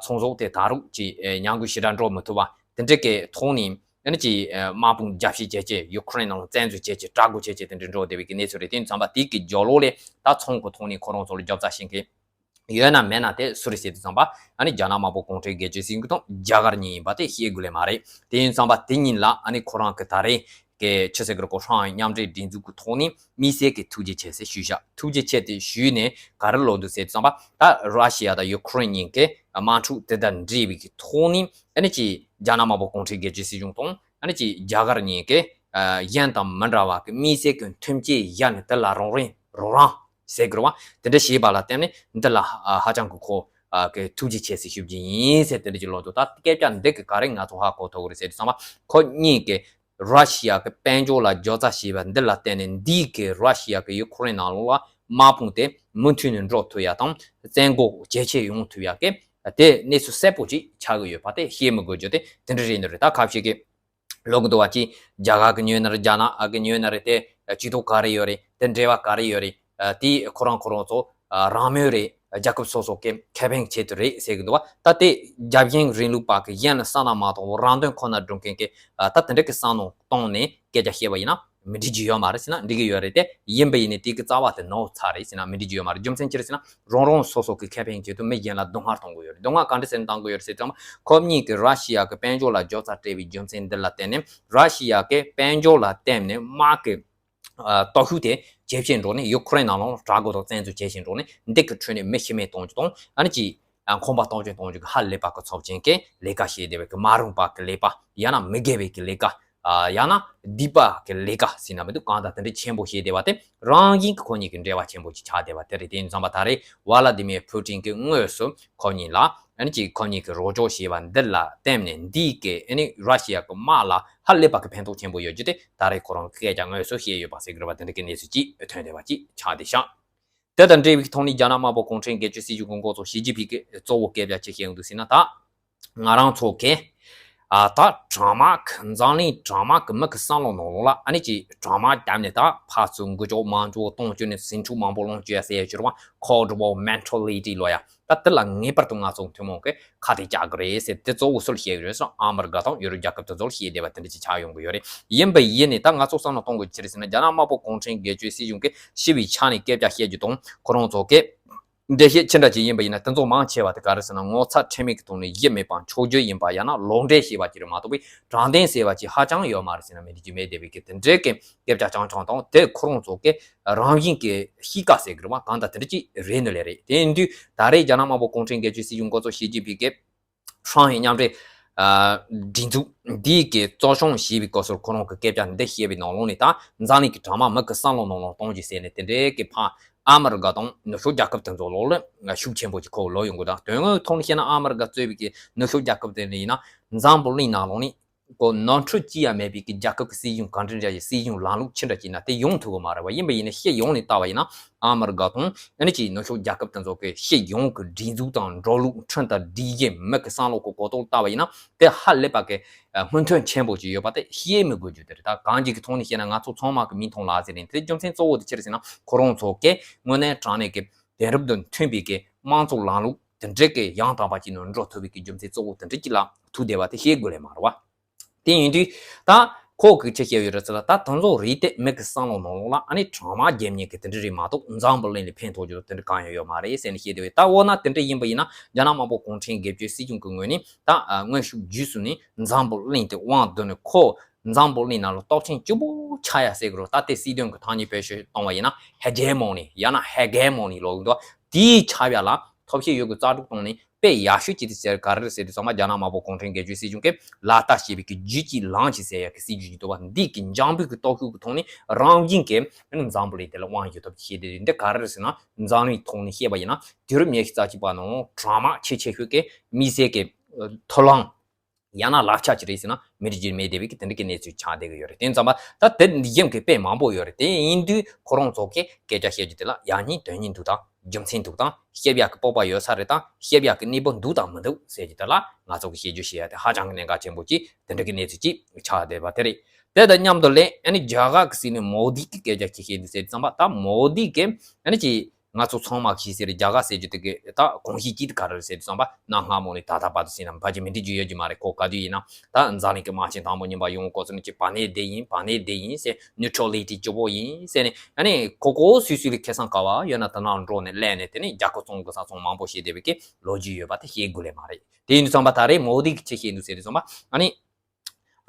ཚོང་ཟོག་དེ་ད་རུང་ཅིག་ཉམས་རྒུད་ཞེ་དྲག་འགྲོ་མི་ཐུབ་པ་དེ་འདྲ་གི་ཐོག་ནས། ཨ་ནི་ཅིག་དམག་དཔུང་རྒྱབ་བཤིག་བྱས་བྱས། ཡུ་ཁུ་རེན་ནང་བཙན་འཛུལ་བྱས་བྱས། དྲག་རྒོལ་བྱས་བྱས་དེ་འདྲ་འགྲོ་བསྡད་པའི་གི་གནས་ཚུལ་རེད། དེ་ཙམ་པ་དེ་གི་རྒྱབ་ལོགས་ལས་ད་ཚོང་གི་ཐོག་ནས་ཁོ་རང་ཚོ་ལ་རྒྱབ་རྩ་བྱེད་མཁན་ཡོད་ན་མེད་ན་དེ་སུ་རེད་ཟེར་དུས་ཙམ་པ། ཨ་ནི་རྒྱ་ནག་དམར་པོ་གུང་ཁྲན་སྒེར་གཅོད་སྲིད་གཞུང་དང་རྒྱ་གར་གཉིས་ཡིན་པ་དེ་བཤད་དགོས་ལས་མ་རེད། དེ་ཡིན་ཙམ་པ་དེ་གཉིས་ལ་ཨ་ནི་ཁོ་རང་གི་ད་རེས་གི་ཆི་ཟེར་གི་རེད་གོ། ཧྲང་ཧའེ་མཉམ་འབྲེལ་སྒྲིག་འཛུགས་ཀྱི་ཐོག་ནས་དམིགས་བསལ་གྱི་ཐུགས་རྗེ་ཆེ་ཟེར་ཞུས་བཞག་ཐུགས་རྗེ་ཆེ་དེ་ཞུས་ནས་ག་རེ་ལབ་འདུག་ཟེར་དུས་ཙམ་པ། ད་ར་ཤི་ཡ་དང་ཡུ་ཁུ་རེན་གཉིས་ཀྱི་དམག་འཁྲུག་དེ་དང་འབྲེལ་བའི་གི་ཐོག་ནས་ཨ་ནི་ཅིག་རྒྱ་ནག་དམར་པོ་གུང་ཁྲན་སྒེར་གཅོད་སྲིད་གཞུང་དང་ཨ་ནི་ཅིག་རྒྱ་གར་གཉིས་ཀྱི་གཞན་དང་མི་འདྲ་བ་གི་དམིགས་བསལ་གྱི་མཐུན་རྐྱེན་བཞག་ནས་དེ་ལ་རོགས་རམ་རོགས་རམ་ཟེར་དགོས་རེད་བ། དེ་འདྲ་བྱས་པ་ལ་བརྟེན་ནས་འདི་ལ་ཧ་ཅང་གི་ཁོ་གི་ཐུགས་རྗེ་ཆེ་ཟེར་ཞུ་རྒྱུ་ཡིན་ཟེར་དེ་འདྲ་ཅིག་ལབ་འདུག་ད་སྐད་ཆ་འདི་གི་ག་རེ་ང་ཚོ་ཧ་གོ་ཐུབ་ཀྱི་རེད་ཟེར་དུས་ཙམ་པ། ཁོ་གཉིས་ཀྱི་ར་ཤི་ཡ་གི་དཔལ་འབྱོར་ལ་རྒྱབ་རྩ་བྱས་པ་འདི་ལ་བརྟེན་ནས་འདི་གི་ར་ཤི་ཡ་གི་ཡུ་ཁུ་རེན་ནང་ལོགས་ལ་དམག་དཔུང་དེ་མུ་མཐུད་ནས་འགྲོ་ཐུབ་ཡ་དང་བཙན་རྒོལ་ཇེ་ཆེ་ཡོང་ཐུབ་ཡ་གི་དེ་གནས་ཚུལ་གསལ་པོ་ཅིག་ཆགས་ཀྱི་ཡོད་པ་དེ་བཤད་མི་དགོས་རྒྱུ་དེ་དེ་འདྲ་རེད་འདུག་རེད། ད་ཁ་ཤས་ཀྱིས་ལབ་ཀྱི་འདུག་བ། ཅིག་རྒྱ་གར་གྱི་ཉོས་ན་རེད། རྒྱ་ནག་གི་ཉོས་ན་རེད། དེ་སྤྱི་ཚོགས་ག་རེ་ཡོད་རེད། དེ་འབྲེལ་བ་ག་རེ་ཡོད་རེད། དེ་ཁོ་རང་ཁོ་རང་ཚོ་རང་མོས་རེད། རྒྱལ་ཁབ་སོ་སོ་གི་ཁེ་ཕན་ཆེད་དུ་རེད་ཟེར་གྱི་འདུག་བ། ད་དེ་རྒྱལ་ཞེན་རིང་ལུགས་པ་གི་གཞན་ལ་བསམ་བློ་མ་གཏོང་བར་རང་དོན་ཁོ་ན་སྒྲུབ་མཁན་གྱི་ད་དེ་འདྲ་གི་བསམ་བློ་བཏང་ནས་སྐད་ཆ་བཤད་པ་ཡིན་ན་མི་འགྲིག་རྒྱུ་ཡོད་མ་རེད་ཟེར་ན་འགྲིག་གི་ཡོད་རེད། དེ་ཡིན་པ་ཡིན་ནའི་དེ་གི་རྩ་བ་དེ་ནོར་ཚར་རེད་ཟེར་ན་མི་འགྲིག་རྒྱུ་ཡོད་མ་རེད། རྒྱུ་མཚན་ཅི་རེད་ཟེར་ན། རང་རང་སོ་སོ་གི་ཁེ་ཕན་ཆེད་དུ་མི་གཞན་ལ་སྡུག་བསྔལ་གཏོང་གི་ཡོད་རེད། སྡུག་བསྔལ་ག་འདྲ་ཟེར་ནས་གཏོང་གི་ཡོད་རེད་ཟེར་ཙང་། ཁོ་གཉིས་ཀྱིས་ར་ཤི་ཡ་གི་དཔལ་འབྱོར་ལ་རྒྱབ་རྩ་སྤྲད་པའི་རྒྱུ་མཚན་འདི་ལ་བརྟེན་ནས། ར་ཤི་ཡ་གི་དཔལ་འབྱོར་ལ་བརྟེན་ནས་དམག་གི་སྟོབས་ཤུགས་དེ་ཇེ་ཆེར་འགྲོ་ནས་ཡུ་ཁུ་རེན་ནང་ལ་དྲག་རྒོལ་དང་བཙན་འཛུལ་ཇེ་ཆེར་འགྲོ་ནས་འདི་གི་ཁྲོད་ནས་མི་ཤི་རྨས་གཏོང་རྒྱུ་དང་། ཨ་ནི་ཅིག་ཁང་པ་གཏོར་སྐྱོན་གཏོང་རྒྱུ་གི་ཧ་ལས་པ་གི་ཚབས་ཆེན་གྱི་ལས་ཀ་བྱས་བསྡད་པའི་གི་མ་རུངས་པ་གི་ལས་པ། ཡང་ན་མི་དགེ་བའི་གི་ལས་ཀ། ཡང་ན་སྡིག་པ་གི་ལས་ཀ་ཟེར་ན་མི་འདུག་གང་ལྟར་དེ་འདྲ་ཆེན་པོ་བྱས་བསྡད་པ་དེ་རང་བཞིན་གྱི་ཁོ་གཉིས་ཀྱི་འབྲེལ་བ་ཆེན་པོ་ཅིག་ཆགས་བསྡད་པ་དེ་རེད། དེ་ཡིན་ཙང་པ་ད་རེས་ཝ་ལ་ཏི་མེར་ཕུ་ཏིན་གྱིས་དངོས་སུ་ཁོ་གཉིས་ལ་ཨ་ནི་ཅིག་ཁོ་གཉིས་ཀྱི་རོགས་སྐྱོར་བྱས་པ་འདི་ལ་བརྟེན་ནས་འདིས་ཀྱི་ཨ་ནི་ར་ཤི་ཡ་གི་དམག་ལ་ཧ་ལས་པ་གི་ཕན་ཐོགས་ཆེན་པོ་ཡོད་རྒྱུ་དེ་ད་རེས་ཁོ་རང་གི་སྐད་ཆ་དངོས་སུ་བཤད་ཡོད་པ་ཟེར་གི་རེད་པ། དེ་འདྲ་གི་གནས་ཚུལ་ཅིག་ཐོན་བསྡད་པ་ཅིག་ཆགས་བསྡད་ཤག་དེ་དང་འབྲེལ་བའི་ཐོག་ནས་རྒྱ་ནག་དམར་པོ་གུང་ཁྲན་སྒེར་གཅོད་སྲིད་གཞུང་གི་འགོ་གཙོ་ཞི་ཅིན་ཕིང་གིས་གཙོ་བོ་སྐད་ཆ་ཅི་བཤད་ཡོང་འདུག་ཟེར་ན། ད་ང་རང་ཚོ་གི་ཨ་ད་དྲང་དམག་གི་འཛམ་གླིང་དྲང་དམག་གི་མི་གི་བསམ་བློ་ནང་ལོགས་ལ་ཨ་ནི་ཅིག་དྲང་དམག་བརྒྱབ་ནས་ད་ཕར་ཚུར་འགུལ་སྐྱོད་མང་ཚོགས་གཏོང་བཅུག་ནས་ཟིང་འཁྲུག་མང་པོ་སློང་བཅུག་ཡ་ཟེར་ཡ་ཅིག་རེད་པ། Cold War mentality ལབ་ཡ། ད་དེ་ལ་ངེས་པར་དུ་ང་ཚོ་ཐུན་མོང་གི་ཁ་གཏད་བཅག་གི་རེད་ཟེར། དེ་གཙོ་བོ་སུ་ལ་བཤད་ཀྱི་རེད་ཟེར་ན་ཨ་མི་རི་ཀ་དང་ཡུ་རོབ་རྒྱལ་ཁབ་དེ་ཚོ་ལ་བཤད་བསྡད་པ་དེ་འདྲ་ཅིག་ཆགས་ཡོང་གི་ཡོད་རེད། ཡིན་པ་ཡིན་ནའི་ད་ང་ཚོ་བསམ་བློ་གཏོང་དགོས་ཅི་རེད་ཟེར་ན། རྒྱ་ནག་དམར་པོ་གུང་ཁྲན་སྒེར་གཅོད་སྲིད་གཞུང་གིས་ཞི་བའི་ཆ་ནས་སྐད་ཆ་བཤད་རྒྱུ་དང་། ཁོ་རང་ཚོ་གིས་འགྲེལ་བཤད་ཅི་འདྲ་ཅིག་ཡིན་པ་ཡིན་ན་དེ་ཚོ་མང་ཆེ་བ་དེ་ག་རེ་ཟེར་ན་ངོ་ཚ་ཁྲེལ་མེད་ཀྱི་ཐོག་ནས་ཡིད་མེད་པ་འཆོར་རྒྱུ་ཡིན་པ། ཡང་ན་ལོག་འགྲེལ་བྱས་པ་ཅིག་རེད་མ་གཏོགས་པའི་དྲང་བདེན་ཟེར་བ་ཅིག་ཧ་ཅང་ཡོད་མ་རེད་ཟེར་ན་མི་འགྲིག་རྒྱུ་མེད་བསྡད་པའི་གི་དེ་འདྲའི་གི་སྐད་ཆ་རྐྱང་རྐྱང་དང་། དེ་ཁོ་རང་ཚོ་གི་རང་བཞིན་གྱི་གཤིས་ཀ་ཟེར་གི་རེད་པ། གང་ལྟར་དེ་འདྲ་ཅིག་རེད་ནི་ལས་རེད། དེ་ཡིན་དུས་ད་རེས་རྒྱ་ནག་དམར་པོ་གུང་ཁྲན་སྒེར་གཅོད་སྲིད་གཞུང་འགོ་གཙོ་ཞི་ཅིན་ཕིང་གིས་ཧྲང་ཧའེ་མཉམ་འབྲེལ་ཨ་སྒྲིག་འཛུགས་འདིའི་གི་གཙོ་སྐྱོང་བྱས་པའི་སྐབས་སུ་ཁོ་རང་གི་སྐད་ཆ་འདི་བཤད་པའི་ནང་ལོགས་ནས། ད་འཛམ་གླིང་གི་དྲང་དམག་མི་གི་བསམ་བློ་ནང་ལོགས་གཏོང་རྒྱུ་ཟེར་ནས་དེ་འདྲའི་གི་ཕར་ཨ་མི་རི་ཀ་དང་ནུབ་ཕྱོགས་རྒྱལ་ཁབ་དེ་ཚོ་ལོགས་ལ་ཤུགས་ཆེན་པོ་ཅིག་ཁོ་ལོག་ཡོང་གི། ད་དོན་དངོས་ཐོག་ནས་བཤད་ན་ཨ་མི་རི་ཀ་གཙོས་པའི་གི་ནུབ་ཕྱོགས་རྒྱལ་ཁབ་དེ་ནས་ཡིན་ན། འཛམ་བུ་གླིང་ནང་ལོགས་ནས་ཀོ་ནོར་འཁྲུལ་ཅི་ཡང་མེད་པའི་གི་རྒྱལ་ཁབ་ཀྱི་སྲིད་གཞུང་ག་འདྲ་འདྲ་ཡི་སྲིད་གཞུང་ལམ་ལུགས་ཅི་འདྲ་ཅིག་ན་དེ་ཡོང་ཐུབ་གི་མ་རེད་བ། ཡིན་པ་ཡིན་ན་ཤེས་ཡོང་ནས་ལྟ་བ་ཡིན་ན་ཨ་མི་རི་ཀ་དང་ཨ་ནི་ཅིག་ནུབ་ཕྱོགས་རྒྱལ་ཁབ་དེ་ཚོ་གི་སྲིད་གཞུང་གི་སྒྲིག་འཛུགས་དང་འགྲོ་ལུགས་ཁྲིམས་དང་སྒྲིག་གཞི་མི་གི་བསམ་བློ་གི་གོ་རྟོགས་ལྟ་བ་ཡིན་ན་དེ་ཧ་ལས་པ་གི་སྔོན་ཐོན་ཆེན་པོ་ཅིག་ཡོད་པ་དེ་བཤད་མི་དགོས་རྒྱུ་དེ་རེད། ད་གང་ཅིག་གི་ཐོག་ནས་བཤད་ན་ང་ཚོ་ཚང་མ་གི་མིག་མཐོང་ལག་ཟིན་རེད། དེ་རྒྱུ་མཚན་གཙོ་བོ་དེ་ཅི་རེད་ཟེར་ན་ཁོ་རང་ཚོ་གི་དངོས་གནས་དྲང་གནས་ཀྱི་དེང་རབས་དང་མཐུན་པའི་གི་དམངས་གཙོ་ལམ་ལུགས་དེ་འདྲ་གི་ཡང་དག་པ་ཅིག་ནང་འགྲོ་ཐུབ་པའི་གི་རྒྱུ་མཚན་གཙོ་བོ་དེ་འདྲ་ཅིག་ལ་ཐུག་བསྡད་པ་དེ་བཤད་དགོས་ལེ་མ་རེད་བ། དེ་ཡིན་དུས་ད་ཁོ་གི་ཆ་ཤས་ཡོད་རེད་ཟེར་ལ་ད་དེ་ཚོ་རིགས་དེ་མི་གི་བསམ་བློ་ནང་ལོགས་ལ་ཨ་ནི་གྲང་མ་རྒྱབ་མཁན་གི་དེ་འདྲ་རིགས་མ་གཏོགས་འཛམ་བུ་གླིང་ལ་ཕན་ཐོགས་རྒྱུ་དེ་འདྲ་གང་ཡང་ཡོད་མ་རེད་ཟེར་ནས་བཤད་དེ་བས། ད་འོ་ན་དེ་འདྲ་ཡིན་པ་ཡིན་ན་རྒྱ་ནག་དམར་པོ་གུང་ཁྲན་སྒེར་གཅོད་སྲིད་གཞུང་གི་ངོས་ནས་ད་དངོས་ཤུགས་བརྒྱུད་གསུམ་ནས་འཛམ་བུ་གླིང་དེ་དབང་བསྡུ་ནས་ཁོ་འཛམ་བུ་གླིང་ནང་ལ་སྟོབས་ཆེན་གཅིག་པོ་ཆགས་ཡ་ཟེར་གི་རེད། ད་ལྟའི་སྲིད་དོན་གི་ཐོག་ནས་བེད་སྤྱོད་གཏོང་བ་ཡིན་ན་ཧེ་ཇེ་མོ་ནི་ཡང་ན་ཧེ་གེ་མོ་ནི་ལོག་གི་འདུག་དེའི་ཆགས་ཡ་ལ་ཐབས་ཤེས་ཡོད་དགུ་རྩལ་སྤྲུགས་གཏོང་ནས་དཔེ་ཡག་ཤོས་ཅིག་དེ་ཟེར་ག་རེ་རེད་ཟེར་དུས་ཚང་མ་རྒྱ་ནག་དམར་པོ་གུང་ཁྲན་སྒེར་གཅོད་སྲིད་གཞུང་གིས་ལག་བསྟར་བྱས་པའི་གི་རྒྱུད་གཅིག་ལམ་གཅིག་ཟེར་ཡ་གི་སྲིད་ཇུས་ཅིག་འདུག་བ། འདི་གི་འཇམ་པོའི་གི་སྟོབས་ཤུགས་ཀྱི་ཐོག་ནས་རང་བཞིན་གྱིས་འཛམ་བུ་གླིང་དེ་ལ་དབང་ཡོད་ཐབས་ཤེས་དེ་རེད། འདི་ག་རེ་རེད་ཟེར་ན་འཛམ་གླིང་ཐོག་ནས་བཤད་པ་ཡིན་ན་དུས་རབས་ཉི་ཤུ་རྩ་གཅིག་པ་ནང་གྲང་མ་ཆེས་ཆེ་ཤོས་ཀྱི་མི་སེར་གྱི་མཐོང་ལམ་ཡང་ན་ལག་ཆ་ཅིག་རེད་ཟེར་ན་མི་རིགས་རྒྱུད་མེད་བསྡད་པའི་གི་དེ་འདྲ་གི་གནས་ཚུལ་ཆགས་བསྡད་ཀྱི་ཡོད་རེད། དེ་ཙམ་པ་ད་དེ་འདི་གཞན་གྱི་དཔེ་མང་པོ་ཡོད་རེད། དེ་ཡིན་དུས་ཁོ་རང་ཚོ་གི་སྐད་ཆ་བཤད་རྒྱུ་དེ་ལ་ཡག་ཉེས་དོན་སྙིང་འདུག་དང་རྒྱུ་མཚན་འདུག་དང་བཤད་ཡག་གི་སྤོབས་པ་ཡོད་ས་རེད་དང་བཤད་ཡག་གི་གནས་བབ་འདུག་དང་མི་འདུག་ཟེར་རྒྱུ་དེ་ལ་ང་ཚོ་གི་བཤད་རྒྱུ་བཤད་ཡག་དེ་ཧ་ཅང་གི་གནད་འགག་ཆེན་པོ་ཅིག་དེ་འདྲ་གི་གནས་ཚུལ་ཅིག་ཆགས་བསྡད་པ་དེ་རེད། དེ་དང་མཉམ་དུ་ལས་ཨ་ནི་རྒྱ་གར་གི་སྲིད་བློན་མོ་དི་གི་སྐད་ཆ་ཅིག་བཤད་འདུག་ཟེར་དུས་ཙམ་པ་ད་མོ་དི་གི་ཨ་ནི་ཅིག་ང་ཚོ་ཚང་མ་གིས་ཟེར་རྒྱ་གར་ཟེར་རྒྱུ་དེ་གི་ད་གོམས་གཤིས་གཅིག་དེ་ག་རེ་རེད་ཟེར་དུས་ཙམ་པ་གནའ་སྔ་མོ་ནས་ད་ལྟ་བར་དུ་ཟེར་ན་ཕལ་ཆེར་མི་འགྲིག་རྒྱུ་ཡོད་རྒྱུ་མ་རེད། ཁོ་ག་དུས་ཡིན་ན་ད་འཛམ་གླིང་གི་དམག་ཆེན་དང་པོ་གཉིས་པ་ཡོང་སྐབས་སུ་ནས་ཅིག་བར་གནས་བདེ་ཡིན་བར་གནས་བདེ་ཡིན་ཟེར་ནིའུ་ཊྲ་ལི་ཊི་སྐྱོ་པོ་ཡིན་ཟེར་ནས་ཨ་ནི་ཁོ་ཁོ་སོ་སོ་ལ་ཁེ་བཟང་ག་བ་ཡོད་ན་དེ་ནང་འགྲོ་ནས་སླེབས་ནས་དེ་ནས་རྒྱ་ཁོ་བཙོང་དགོས་ས་བཙོང་མང་པོ་བྱས་བསྡད་པའི་གི་ལོ་རྒྱུས་ཡོད་པ་དེ་བཤད་དགོས་ལེ་མ་རེད། དེ་ཡིན་དུས་ཙམ་པ་ད་རེས་མོ་དི་གི་ཆ་ཤས་འདུག་ཟེར་དུས་ཙམ་པ་ཨ་ནི།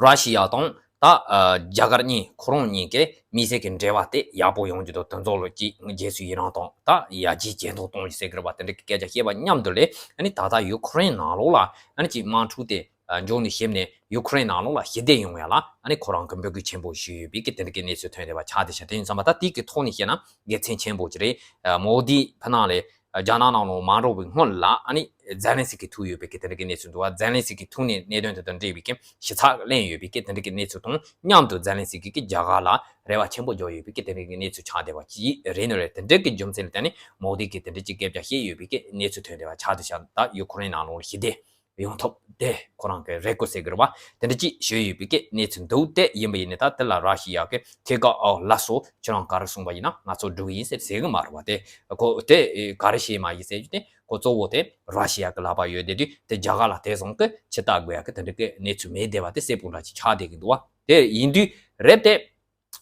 ར་ཤི་ཡ་དང་ད་ཨ་རྒྱ་གར་གཉིས་ཁོ་རང་གཉིས་ཀའི་མི་སེར་གྱི་འབྲེལ་བ་དེ་ཡག་པོ་ཡོང་རྒྱུ་དང་དེ་ཚོ་ལ་ཅིག་རྗེས་སུ་ཡི་རང་དང་ད་ཡར་རྒྱས་ཇེ་མཐོར་གཏོང་རྒྱུ་ཟེར་གི་རེད་པ། དེ་འདྲ་གི་སྐད་ཆ་བཤད་པ་མཉམ་དུ་ལས་ཨ་ནི་ད་ལྟ་ཡུ་ཁུ་རེན་ནང་ལོགས་ལ་ཨ་ནི་ཅིག་དམག་འཁྲུག་དེ་ཨ་མགྱོགས་ནས་ཞིབ་ནས་ཡུ་ཁུ་རེན་ནང་ལོགས་ལ་ཞི་བདེ་ཡོང་ཡ་ལ་ཨ་ནི་ཁོ་རང་གི་འབོད་སྐུལ་ཆེན་པོ་ཞུས་ཡོད་པའི་གི་དེ་འདྲ་གི་གནས་ཚུལ་ཐོན་བསྡད་པ་ཆགས་བསྡད་ཤག་དེ་ཡིན་ཙམ་པ་ད་དེ་གི་ཐོག་ནས་བཤད་ན་དགེ་མཚན་ཆེན་པོ་ཅིག་རེད། ཨ་མོ་དི་ཕ་ནང་ལས། རྒྱ་ནག་ནང་ལ་མ་འགྲོ་བའི་སྔོན་ལ་ཨ་ནི་ཛེ་ལན་སི་ཀི་ཐུག་ཡོད་པའི་གི་དེ་འདྲ་གི་གནས་ཚུལ་འདུག་བ། ཛེ་ལན་སི་ཀི་ཐུག་ནས་གནད་དོན་དེ་དང་འབྲེལ་བའི་གི་ཞིབ་ཚགས་གླེང་ཡོད་པའི་གི་དེ་འདྲ་གི་གནས་ཚུལ་དང་མཉམ་དུ་ཛེ་ལན་སི་ཀི་གི་རྒྱ་གར་ལ་རེ་བ་ཆེན་པོ་འཇོག་ཡོད་པའི་གི་དེ་འདྲ་གི་གནས་ཚུལ་ཆགས་བསྡད་པ་ཅིག་རེད་ནི་རེད། དེ་འདྲ་གི་རྒྱུ་མཚན་ལ་བརྟེན་ནས་མོ་དི་གི་དེ་འདྲ་གི་སྐད་ཆ་བཤད་ཡོད་པའི་གི་གནས་ཚུལ་ཐོན་བསྡད་པ་ཆགས་བསྡད་ཤག་ད་ཡུ་ཁུ་རེན་ནང་ལོགས་ལ་ཞི་བདེ་ཡོང་ཐབས་དེ་ཁོ་རང་གི་རེ་སྐུལ་ཟེར་གི་རེད་བ། དེ་འདྲ་ཅིག་ཞུས་ཡོད་པའི་གི་གནས་ཚུལ་འདུག་དེ་ཡིན་པ་ཡིན་ནི་ད་དེ་ལ་ར་ཤི་ཡ་གི་ཐེ་ཀ་ཨོ་ལ་སོ་ཁྱེད་རང་ག་རེ་གསུངས་པ་ཡིན་ན་ང་ཚོ་འགྲིག་གི་ཡིན་ཟེར་ཟེར་གི་མ་རེད་བ། དེ་ཁོ་དེ་ག་རེ་བཤད་མ་ཡིན་ཟེར་རྒྱུ་དེ་ཁོ་གཙོ་བོ་དེ་ར་ཤི་ཡ་གི་ལག་པ་ཡོད་དེ་དུས་དེ་རྒྱ་གར་ལ་དེ་བཟུང་གི་ཕྱི་ལྟ་དགོས་ཡ་གི་དེ་འདྲ་གི་གནས་ཚུལ་མེད་བསྡད་པ་དེ་གསལ་པོ་འདྲ་ཅིག་ཆགས་བསྡད་གི་འདུག་བ། དེ་ཡིན་དུས་རེད་དེ།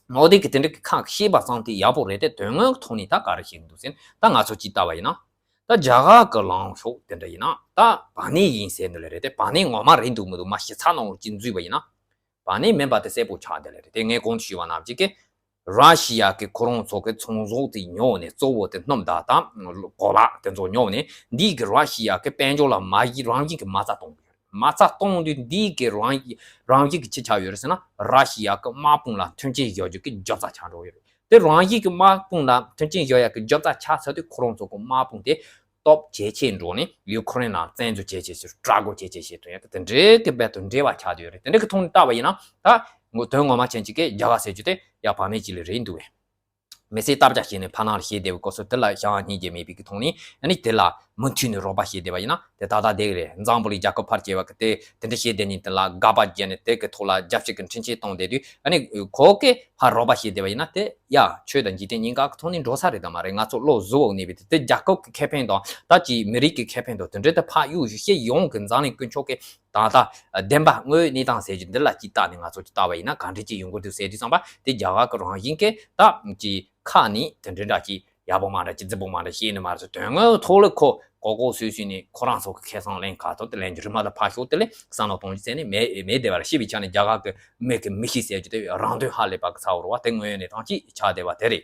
མོ་དི་གི་དེ་འདྲ་གི་ཁག་ཤེས་པ་ཙམ་དེ་ཡག་པོ་རེད་དེ་དོན་དངོས་ཐོག་ནས་ད་ག་རེ་ཤེས་ཀྱི་འདུག་ཟེར་ན་ད་ང་ཚོ་ཅིག་ལྟ་བ་ཡིན་ན། ད་རྒྱ་གར་གི་ལངས་ཕྱོགས་དེ་འདྲ་ཡིན་ན་ད་བར་གནས་ཡིན་ཟེར་འདི་ལ་རེད་དེ་བར་གནས་ངོ་མ་རེད་འདུག་མི་འདུག་མ་ཞིབ་ཚགས་ནང་ལོགས་ཅིག་འཛུལ་བ་ཡིན་ན། བར་གནས་མིན་པ་དེ་གསལ་པོ་ཆགས་བསྡད་ལེ་རེད་དེ། ངས་གོང་དུ་ཞུས་པ་ནང་བཞིན་གི་ར་ཤི་ཡ་གི་ཁོ་རང་ཚོ་གི་ཚོང་ཟོག་དེ་ཉོ་ནས་གཙོ་བོ་དེ་སྣུམ་དང་ད་གོ་ལག་དེ་ཚོ་ཉོ་ནས་འདི་གི་ར་ཤི་ཡ་གི་དཔལ་འབྱོར་ལ་མ་གཞི་རང་བཞིན་གི་མ་རྩ་གཏོང་གི་ཡོད་རེད། མ་རྩ་གཏོང་དུས་འདི་གི་རང་རང་བཞིན་གི་ཅི་ཆགས་ཡོད་རེད་ཟེར་ན་ར་ཤི་ཡ་གི་དམག་དཔུང་ལ་མཐུན་རྐྱེན་སྦྱོར་རྒྱུ་གི་རྒྱབ་རྩ་ཆགས་འགྲོ་ཡོད་རེད། དེ་རང་བཞིན་གི་དམག་དཔུང་ལ་མཐུན་རྐྱེན་སྦྱོར་ཡག་གི་རྒྱབ་རྩ་ཆགས་ཚར་དུས་ཁོ་རང་ཚོ་གི་དམག་དཔུང་དེ་སྟོབས་ཇེ་ཆེ་འགྲོ་ནས་ཡུ་ཁུ་རེན་ལ་བཙན་འཛུལ་ཇེ་ཆེ་ཞིག་དྲག་རྒོལ་ཇེ་ཆེ་ཞིག་ཐོན་ཡག་གི་དེ་འདྲའི་གི་རྦད་དེ་འབྲེལ་བ་ཆགས་བསྡད་ཡོད་རེད། དེ་འདྲའི་གི་ཐོག་ནས་བལྟས་པ་ཡིན་ན་ད་ངོ་དོན་ངོ་མ་ཅན་ཅིག་གི་རྒྱ་གར་ཟེར་རྒྱུ་དེ་ཡ་བར་མེད་ཅིག་ལ་རེད་འདུག་བས། མི་སེར་དར་རྒྱས་བྱས་ནས་ཕ་ནང་ལ་བཤད་བསྡད་པའི་སྐབས་སུ་དེ་ལ་བྱ་བ་སྙིང་རྗེ་མེད་པའི་གི་ཐོག་ནས་ཨ་ནི་དེ་ལ་མུ་མཐུད་ནས་རོགས་པ་བྱས་བསྡད་པ་ཡིན་ན་དེ་ད་ལྟ་བསྡད་ཀྱི་རེད། འཛམ་བུ་གླིང་རྒྱལ་ཁབ་ཕལ་ཆེ་བ་གི་དེ་དེ་འདྲ་བྱས་བསྡད་ནས་དེ་ལ་དགག་པ་བརྒྱབ་ནས་དེ་གི་ཐོག་ལ་རྒྱབ་སྐྱོར་གི་འཕྲིན་ཆས་བཏང་བསྡད་དུས་ཨ་ནི་ཁོ་གིས་ཕར་རོགས་པ་བྱས་བསྡད་པ་ཡིན་ན་དེ་ཡ་ཆོས་དང་འཇིག་རྟེན་གཉིས་ཀ་གི་ཐོག་ནས་འགྲོ་ས་རེད་དམ་མ་རེད། ང་ཚོ་བློ་གཟུ་བོ་གནས་པའི་དེ་དེ་རྒྱལ་ཁབ་ཀྱི་ཁེ་ཕན་དང་ད་ཅིག་མི་རིགས་ཀྱི་ཁེ་ཕན་དང་དེ་འདྲའི་དེ་ཕར་གཡུག་ཞུ་བཤད་ཡོང་གི་འཛམ་གླིང་དཀོན་མཆོག་གི་ད་ལྟ་བདེན་པ་དངོས་ཡོད་གནས་སྟངས་ཟེར་རྒྱུ་འདི་ལ་ཅིག་བལྟས་ནས་ང་ཚོ་ཅིག་བལྟས་པ་ཡིན་ན་ག་འདྲ་ཅིག་ཡོང་གི་འདུག་ཟེར་དུས་ཙམ་པ་དེ་རྒྱ་གར་གི་རང་བཞིན་གྱི་ད་ཅིག་ཁ་ནས་དེ་འདྲ་འདྲ་ཅིག་ཡག་པོ་མ་འདྲ་ཅིག་རྫིག་པོ་མ་འདྲ་བཤད་ནི་མ་རེད། དོན་དངོས་ཐོག་ལ་ཁོ་ལྐོག་ལྐོག་སུད་སུད་ནས་ཁོ་རང་ཚོ་གི་ཁེ་བཟང་ལེན་ག་ཐོག་དེ་ལེན་རྒྱུ་རེད་མ་གཏོགས་ཕར་ཞོག་དེ་ལས་བསམ་བློ་གཏོང་རྒྱུ་ཟེར་ནི་མེད་མེད་བསྡད་པ་རེད། ཤེས་པའི་ཆ་ནས་རྒྱ་གར་གི་མི་གི་མི་གཤིས་ཟེར་རྒྱུ་དེ་རང་དོན་ཧ་ལས་པ་གི་ཚ་བོ་རེད་བ། དེ་དངོས་ཡོད་གནས་སྟངས་ཅིག་ཆགས་བསྡད་པ་དེ་རེད།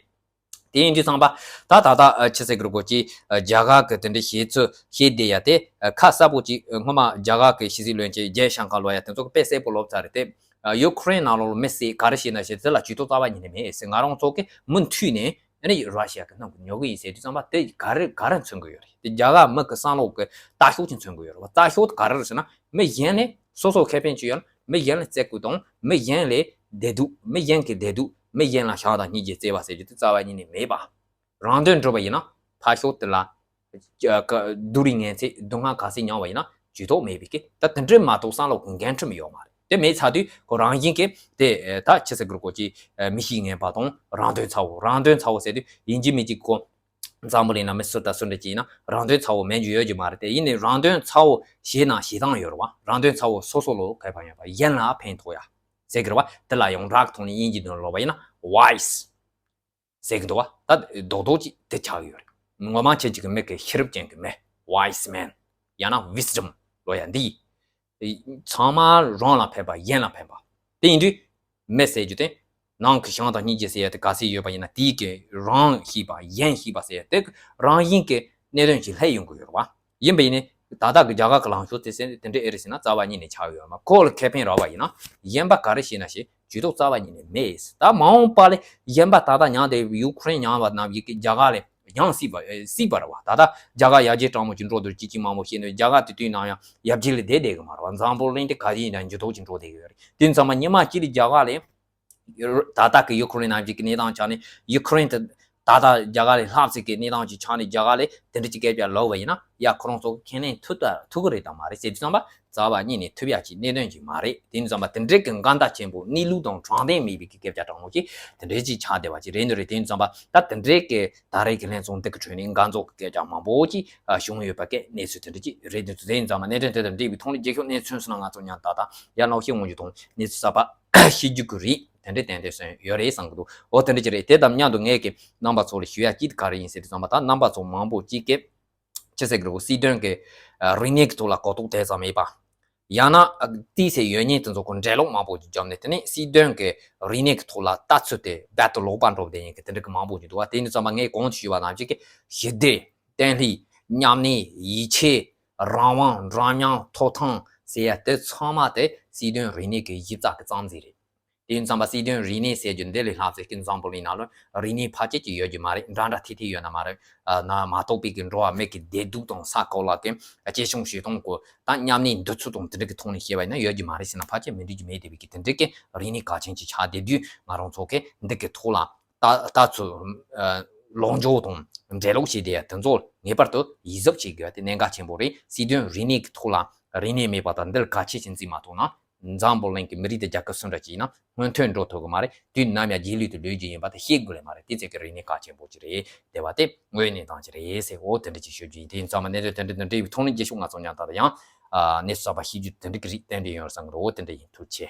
དེ་ཡིན་དུས་ཙམ་པ་ད་ད་ལྟ་ཨ་ཆི་ཟེར་གི་རེད་གོ་ཅི་ཨ་རྒྱ་གར་གི་དེ་འདྲའི་བྱེད་ཚུལ་བྱེད་བསྡད་ཡ་དེ་ཨ་ཁ་གསལ་པོ་ཅིག་ཨ་སྔོན་མ་རྒྱ་གར་གི་ཕྱི་སྲིད་བློན་ཆེན་ཇེ་ཤང་ཀར་ལབ་ཡ་དེ་ཚོ་གི་དཔེ་གསལ་པོ་ལབ་ཚར་རེད་དེ། ཨ་ཡུ་ཁུ་རེན་ནང་ལོགས་ལ་མི་བསད་ག་རེ་བྱས་ན་བྱས་དེ་ལ་ཇུས་གཏོགས་རྩ་བ་ཉིད་ནས་མེད་ཟེར། ང་རང་ཚོ་གི་མུ་མཐུད་ནས་ཨ་ནི་ར་ཤི་ཡ་གི་སྣུམ་གི་ཉོ་གི་ཡིན་ཟེར་དུས་ཙམ་པ་དེ་ག་རེ་ག་རེ་མཚོན་གི་ཡོད་རེད། དེ་རྒྱ་གར་མི་གི་བསམ་བློ་གི་ལྟ་ཕྱོགས་ཅིག་མཚོན་གི་ཡོད་རེད་བ། ལྟ་ཕྱོགས་དེ་ག་རེ་རེད་ཟེར་ན་མི་གཞན་ནས། སོ་སོ་ཁེ་ཕན་ཅི་ཡོད་ན་མི་གཞན་ལ་བརྩེ་བ་དང་མི་གཞན་ལ་བདེ་སྡུག་མི་གཞན་གྱི་བདེ་སྡུག་མི་གཞན་ལ་བྱམས་དང་སྙིང་རྗེ་བརྩེ་བ་ཟེར་རྒྱུ་དེ་རྩ་བ་ཉིད་ནས་མེད་པ། རང་དོན་སྒྲུབ་པ་ཡིན་ན་ཕར་ཕྱོགས་དེ་ལ་སྡུག་རུས་ངན་ཚད་སྡུག་བསྔལ་ག་ཚད་མྱངས་པ་ཡིན་ན་ཇུས་གཏོགས་མེད་པའི་སྐད་ད་དེ་འདྲས་མ་གཏོགས་བསམ་བློ་གི་འགན་འཁྲི་མི་ཡོད་མ་རེད། དེ་མེད་ཚར་དུས་ཁོ་རང་བཞིན་གྱིས་དེ་ད་ཆི་ཟེར་དགོས་རེད། ཀོ་ཅི་མི་གཤིས་ངན་པ་དང་རང་དོན་ཚ་བོ་རང་དོན་ཚ་བོ་ཟེར་དུས་ཡིན་གཅིག་མིན་གཅིག་ཁོ་འཛམ་བུ་གླིང་ན་མི་སུ་དང་སུ་འདྲ་ཅིག་ཡིན་ན་རང་དོན་ཚ་བོ་མེད་རྒྱུ་ཡོད་རྒྱུ་མ་རེད། དེ་ཡིན་ནའི་རང་དོན་ཚ་བོ་བྱས་ན་བྱེད་སྟངས་ཡོད་རེད་བ། རང་དོན་ཚ་བོ་སོ་སོ་ལོ་ཁ་ཕན་ཡོད་པ་གཞན་ལ་ཕན་ཐོགས་ཡ་ཟེར་གི་རེད་བ། དེ་ལ་ཡང་རག་ཐོག་ནས་དབྱིན་ཇིའི་དོན་ལོག་པ་ཡིན་ན་wise ཟེར་གི་འདུག་བ། ད་རྡོག་རྡོག་ཅིག་དེ་ཆགས་ཡོད་རེད། ངོ་མ་ཁྱེད་ཅིག་གི་མི་གི་ཤེས་རབ་ཅན་གྱི་མི་wise man ཡང་ན་wisdom ལོ་ཡ་འདི་ཚང་མ་རང་ལ་ཕན་པ་གཞན་ལ་ཕན་པ། དེ་ཡིན་དུས་མི་ཟེར་རྒྱུ་དེ་ནང་གི་བྱམས་དང་སྙིང་རྗེ་ཟེར་ཡ་དེ་ག་ཚད་ཡོད་པ་ཡིན་ན་དེའི་གི་རང་ཤེས་པ་གཞན་ཤེས་པ་ཟེར་ཡ་དེ་རང་བཞིན་གྱི་གནད་དོན་ཅིག་སླེབས་ཡོང་གི་ཡོད་རེད་བ། ཡིན་པ་ཡིན་ནའི་ད་ལྟ་གི་རྒྱ་གར་གི་ལངས་ཕྱོགས་དེ་ཟེར་དེ་འདྲ་ཨེ་རེད་ཟེར་ན་རྩ་བ་ཉིད་ནས་ཆགས་ཡོད་མ། ཁོ་ལ་ཁེ་ཕན་རག་པ་ཡིན་ན་གཞན་པ་ག་རེ་བྱས་ན་བྱས་ཇུས་གཏོགས་རྩ་བ་ཉིད་ནས་མེད། ད་མ་འོངས་པ་ལ་གཞན་པ་ད་ལྟ་མྱངས་དེ་ཡུ་ཁུ་རེན་མྱངས་པ་ནང་བཞིན་གྱི་རྒྱ་གར་ལ་མྱངས་སྲིད་པ་ཨེ་སྲིད་པ་རེད་བ། ད་ལྟ་རྒྱ་གར་ཡར་རྒྱས་གྲང་མོ་ཅིག་འགྲོ་འདུག་ཅི་ཅི་མང་པོ་བཤད་ནས་རྒྱ་གར་དེ་དུས་ནང་ཡང་ཡར་རྒྱས་ལ་བསྡད་བསྡད་གི་མ་རེད་བ། འཛམ་བུ་གླིང་དེ་ག་ཡིན་ན་འགྱུར་ལྡོག་ཅིག་འགྲོ་བསྡད་གི་ཡོད་རེད། དེ་ཙམ་པ་ཉི་མ་གཅིག་ལ་རྒྱ་གར་ལ་ད་ལྟ་གི་ཡུ་ཁུ་རེན་ནང་བཞིན་གྱི་གནས་སྟངས་ཆགས་ནས་ཡུ་ཁུ་རེན་དེ་ད་ལྟ་རྒྱ་གར་ལས་ལྷག་ཅིག་གི་གནས་སྟངས་ཅིག་ཆགས་ནས་རྒྱ་གར་ལས་དེ་འདྲ་ཅིག་སྐད་ཆ་ལབ་པ་ཡིན་ན་ཡ་ཁོ་རང་ཚོ་ཁས་ལེན་ཐུབ་ད་ཐུབ་གི་རེད་དམ་མ་རེད་ཟེར་དུས་ཙམ་པ་རྩ་བ་ཉིད་ནས་ཐུབ་ཡ་ཅིག་གནད་དོན་ཅིག་མ་རེད། དེ་ཡིན་ཙམ་པ་དེ་འདྲའི་གི་འགལ་ཟླ་ཆེན་པོ་གནས་ལུགས་དང་དྲང་བདེན་མེད་པའི་གི་སྐད་ཆ་དྲང་མོ་ཅིག་དེ་འདྲའི་ཅིག་ཆགས་བསྡད་པ་ཅིག་རེད་འདུག་རེད། དེ་ཡིན་ཙམ་པ་ད་དེ་འདྲའི་གི་ད་རེས་ཀྱི་ལྷན་ཚོགས་འདི་གི་ཁྲོད་ནས་འགལ་འཛོག་གི་སྐད་ཆ་མང་པོ་ཅིག་བྱུང་ཡོད་པ་གི་གནས་ཚུལ་དེ་འདྲ་ཅིག་རེད་འདུག་དེ་ཡིན་ཙམ་པ་གནད་དོན་དེ་དང་འབྲེལ་བའི་ཐོག་ནས་རྒྱབ་ཤོག་གནས་ཚུལ་སོང་ན་ང་ཚོ་མཉམ་ད་ལྟ་ཡར་ལངས་ཤེས་ངོ་རྒྱུ་དང་གནས་ཚུལ་གསར་པ་ཤེས་རྒྱུ་གི་རེད། དེ་འདྲའི་ཏན་ཏན་སོན་ཡོད་རེད་བསམ་གི་འདུག་འོ་དེ་འདྲ་ཅིག་རེད། དེ་དང་མཉམ་དུ་ངས་ཀྱི་རྣམ་པ་ཚོ་ལ་ཞུ་ཡ་ཅིག་ག་རེ་ཡིན་ཟེར་དུས་ཙམ་པ་ད་རྣམ་པ་ཚོ་མང་པོ་ཅིག་གིས་ཅི་ཟེར་གི་རེད། སྲིད་དོན་གྱི་རིག་གནས་ཀྱི་ཐོག་ལ་གོ་རྟོགས་དེ་ཙམ་མེད་པ། ཡང་ན་ཏི་སེ་ཡོད་ཉེན་དེ་ཚོ་ཁོ་འགྲེལ་ལོག་མང་པོ་ཅིག་བརྒྱབ་ནས་དེ་ནས་སྲིད་དོན་གྱི་རིག་གནས་ཀྱི་ཐོག་ལ་ལྟ་ཚུལ་དེ་རྦད་དེ་ལོག་པ་འགྲོ་བསྡད་ཉེན་གྱི་དེ་འདྲ་གི་མང་པོ་ཅིག་འདུག་བ། དེ་ཡིན་དུས་ཙམ་པ་ངས་གོང་དུ་ཞུས་པ་ནང་བཞིན་གྱི་ཞི་བདེ་བརྟན་ལྷིང་མཉམ་གནས་ཡིད་ཆེས་རང་དབང་འདྲ་མཉམ་ཐོབ་ཐང་ཟེར་ཡ་དེ་ཚང་མ་དེ་སྲིད་དོན་རིག་གནས་ཀྱི་གཞི་རྩ་གི་རྩ་འཛིན་རེད། དེ་ཡིན་ཙམ་པ་སྲིད་དོན་རིག་གནས་ཟེར་རྒྱུ་འདི་ལས་ལྷག་ཙམ་ཀྱི་འཛམ་བུ་གླིང་ནང་ལ་རིག་གནས་ཕལ་ཆེར་ཅིག་ཡོད་རྒྱུ་མ་རེད། འདྲ་འདྲ་ཐིག་ཐིག་ཡོད་ན་མ་རེད། ཨ་ན་མ་གཏོགས་པའི་གི་འགྲོ་བ་མི་གི་བདེ་སྡུག་དང་ས་གོ་ལ་དེ་སྐྱེ་ཆུང་གཞོན་གཏོང་གོ་ད་མཉམ་གནས་འདུ་ཚུལ་དང་དེ་འདྲ་གི་ཐོག་ནས་བཤད་པ་ཡིན་ན་ཡོད་རྒྱུ་མ་རེད་ཟེར་ན་ཕལ་ཆེར་མི་འགྲིག་རྒྱུ་མེད་དེ་བའི་གི་དེ་འདྲ་གི་རིག་གནས་གལ་ཆེན་ཅིག་ཆགས་བསྡད་དུས་ང་རང་ཚོ་གི་འདི་གི་ཐོག་ལ་ལྟ་ལྟ་ཚུལ་ལོག་འཇོག་དང་འགྲེལ་ལོག་བྱས་བསྡད་ཡ་དེ་ཚོ་ངེས་པར་དུ་ཡིད་གཟབ་བྱེད་དགོས་པ་དེ་གནད་འགག་ཆེན་པོ་རེད། སྲིད་དོན་རིག་གནས་ཀྱི་ཐོག་ལ་རིག་གནས་མེད་པ་དང་འདི་ལ་གལ་ཆེ་ཞིག་བརྩི་མ་ཐུབ་ན། འཛམ་བུ་གླིང་གི་མི་རིགས་དེ་རྒྱལ་ཁབ་སུ་འདྲ་ཅིག་ཡིན་ན་སྔོན་ཐོན་འགྲོ་ཐུབ་ཀྱི་མ་རེད། དུས་ནམ་ཡང་རྗེས་ལུས་དུ་ལུས་རྒྱུ་ཡིན་པ་དེ་ཤེས་དགོས་ལེ་མ་རེད། དེ་ཚད་ཀྱི་རིག་གནས་གལ་ཆེན་པོ་ཅིག་རེད། དེ་བ་དེ་དངོས་གནས་དང་ཅིག་རེད་ཟེར། འོ་དེ་འདྲ་ཅིག་ཤོད་རྒྱུ་ཡིན། དེ་ཡིན་ཙང་མ་གནད་དོན་དེ་འདྲ་དེ་འདྲའི་ཐོག་ནས་རྒྱབ་ཤོག་ང་ཚོ་མཉམ་དུ་ཡང་གནས་ཚུལ་གསར་པ་ཤེས་རྒྱུ་དེ་འདྲ་གི་རིགས་ཏན་ཏན་ཡོད་བསམ་གི་རེད། འོ་དེ་འདྲ་ཡིན། ཐུགས་རྗེ་ཆེ།